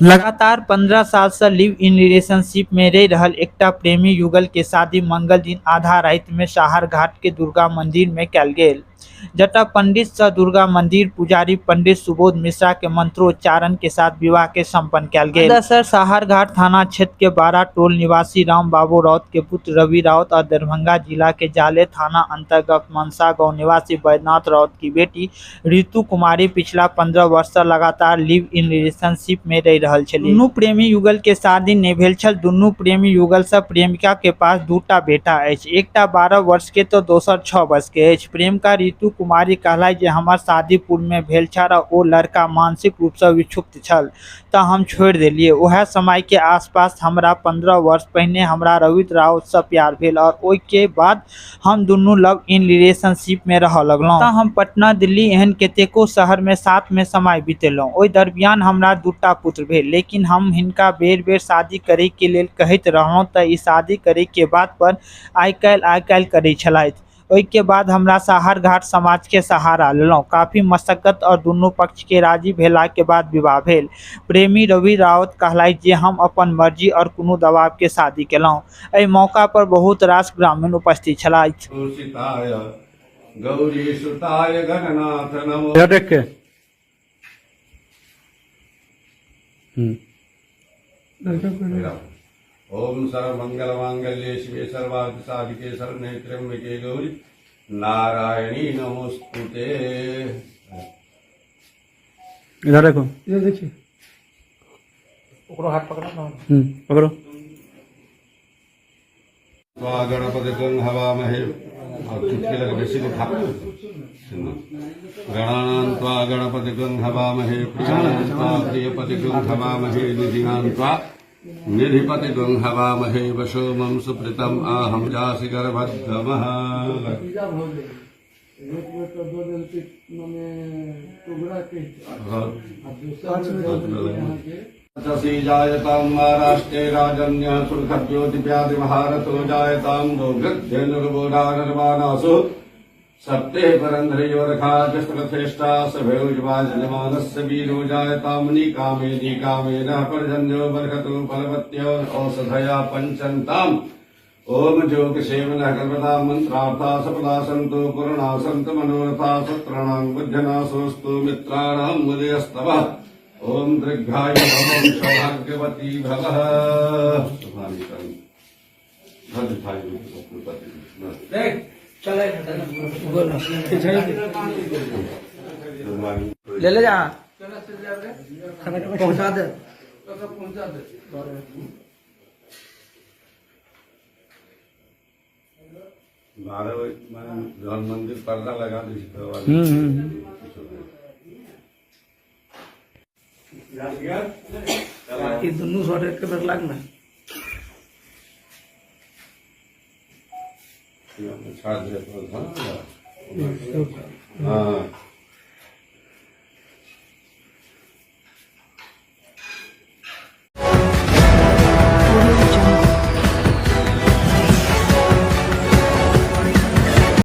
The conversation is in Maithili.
लगातार 15 साल से लिव इन रिलेशनशिप में रह रहल एकटा प्रेमी युगल के शादी मंगल दिन आधा राति में साहरघाट के दुर्गा मंदिर में कयल गेल, जतऽ पंडित सह दुर्गा मंदिर पुजारी पंडित सुबोध मिश्रा के मंत्रोच्चारण के साथ विवाह के संपन्न कयल गेल। दरअसल साहरघाट थाना क्षेत्र के बारा टोल निवासी राम बाबू राउत के पुत्र रवि राउत और दरभंगा जिला के जाले थाना अंतर्गत मनसा गांव निवासी बैद्यनाथ राउत की बेटी रितु कुमारी पिछला 15 वर्ष से लगातार लिव इन रिलेशनशिप में रह रहल छली। दुनू प्रेमी युगल के शादी नहि भेल छल। दुनू प्रेमी युगल से प्रेमिका के पास दूटा बेटा अछि, एकटा 12 वर्ष के तो दोसर 6 वर्ष के अछि। प्रेमिका रितु कुमारी कहला जे हमर शादी पूर्व में भेल छल आ ओ लड़का मानसिक रूप से विक्षुब्ध छल तऽ हम छोड़ि देलियै। उएह समय के आसपास हमरा 15 वर्ष पहिने हमरा रवि राउत से प्यार भेल और ओहि के बाद हम दुनू लव इन रिलेशनशिप में रहऽ लगलहुँ। तऽ हम पटना, दिल्ली एहन कतेको शहर में साथ में समय बितेलहुँ। ओहि दरमियान हमरा दूटा पुत्र भेल, लेकिन हम हिनका बेर बेर शादी करे के लेल कहैत रहलहुँ तऽ ई शादी करे के बात पर आइ काल्हि करै छलथि। ओहि के बाद हमरा साहरघाट समाज के सहारा लेलहुँ। काफी मशक्कत और दुनू पक्ष के राजी भेला के बाद विवाह भेल। प्रेमी रवि राउत कहलथि जे हम अपन मर्जी और कोनो दबाव के शादी केलहुँ। एहि मौका पर बहुत रास ग्रामीण उपस्थित छलथि। सुताय गौरी सुताय गणनाथ नमो। इधर देख के। ओम सर्वमंगल मांगल्ये शिवे सर्वार्थ साधिके शरण्ये त्र्यंबके गौरी नारायणी नमोस्तुते। इधर देखो। इधर देखिए। ओकरो हाथ पकड़ो ना। पकड़ो। त्वा गणपतिं हवामहे। और चुटकी लगे बेसी को थाप गणानां त्वा गणपतिं हवामहे, प्रियाणां त्वा प्रियपतिं हवामहे, निधिनां त्वा निधिपतिं हवामहे। वशो मम सुप्रीतम् आहम जासि गर्भद्रमः। पूजा भऽ गेल, एक बेर तऽ दऽ देलकै, मने टुकड़ा कहि आ दोसर बेर दऽ देलकै अहाँके। रसी जायतां महाराष्ट्रे राजन्यः सुरखद्योतिप्यादिमहारथो जायतां गोघृद्धेनुर्बोधानर्वाणासु सप्ते परन्ध्रयोरखाजस्त्रथेष्टा सभयोजवाजमानस्य वीरो जायतां निकामे निकामेन पर्जन्यो बर्हतु फलवत्यो औषधया पञ्चन्ताम्। ओम ज्योतिषेवनः कल्पतां मन्त्रार्था सफला सन्तु, पूर्णा सन्तु मनोरथा, शत्रूणां बुद्धिनाशोऽस्तु, मित्राणां उदयस्तवः। ओम दीर्घायु भव, सौभाग्यवती भवः। देख चले ले ले जा, पहुंचा दे। पहुँचा दे। 12 बजे মানে যখন মন্দির पर्दा लगा दी। हम्म हम्म ई दुनू शॉट एक बेर लाग ना। छाड़ दे। हाँ।